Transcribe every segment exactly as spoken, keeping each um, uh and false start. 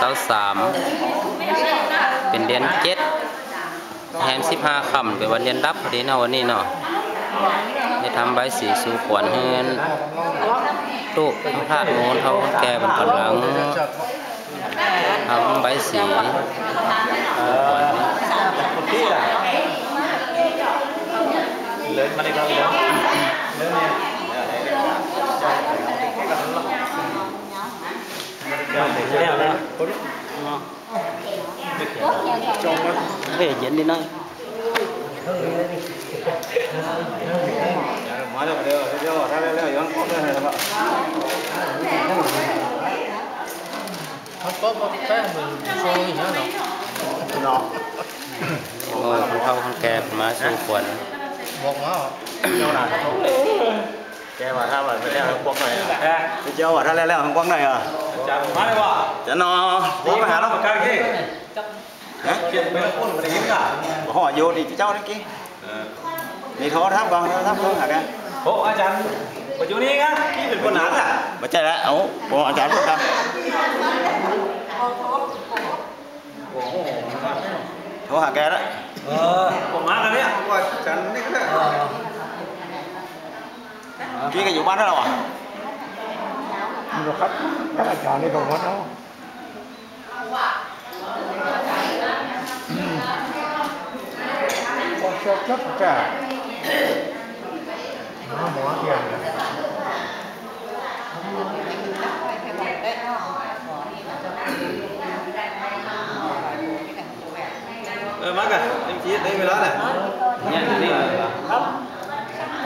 เสาสาม เป็นเดือนเจ็ด แฮมสิบห้าค่ำ เป็นวันเดือนดับพอดีเนาะ วันนี้เนาะ ได้ทำใบสีสู่ขวัญเฮือน ลูกพระธาตุโมนเฒ่าคนแก่บรรพลัง ทำใบสีสู่ขวัญ แล้วแล้ว เอ้ย เย็นดีนะ มาแล้วเดี๋ยวเดี๋ยวถ้าแล้วแล้วย้อนของเลยนะครับ เขาก็มาแป้งเหมือนโชว์อย่างเงี้ยเนาะ เนาะ โอ้ คนเฒ่าคนแก่มาสู่ขวัญ บอกว่า เจ้าหน้า แกว่าถ้ามันไปแล้วมันกว้างหน่อยอะ เอ๊ะ เจ้าว่าถ้าแล้วแล้วมันกว้างหน่อยอ่ะ จะมาเลยวะ จะนอ โทรไปหาเรา ปากกาขี้ ฮะ เขียนไปแล้วคนมันได้ยินอ่ะ โอ้โห โยนอีกเจ้าเมื่อกี้ เออ นี่โทรถามก่อน โทรถามก่อนหากัน โอ้ อาจารย์ ปัจจุบันนี้นะ ที่เป็นคนหนาอ่ะ ไม่ใช่แล้ว เอา พออาจารย์พูดครับ โอ้โห โทรหาแกแล้ว เออ ผมมากันเนี่ย ว่าฉันนี่ก็ได้ เออ พี่ก็อยู่บ้านแล้วเหรอวะ อยู่ครับ อาจารย์นี่ก็งดเอา พอเช็คจับจ้ะ หาหมอเทียนนะ เออ มากัน เอ็มซี ได้เวลาแล้ว เนี่ย นี่ ครับ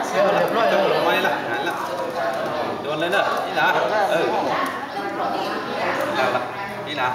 เสียเรียบร้อยแล้ว ไม่ละ หันละ โดนเลยเนอะ นี่นะ เออ เอาละ นี่นะ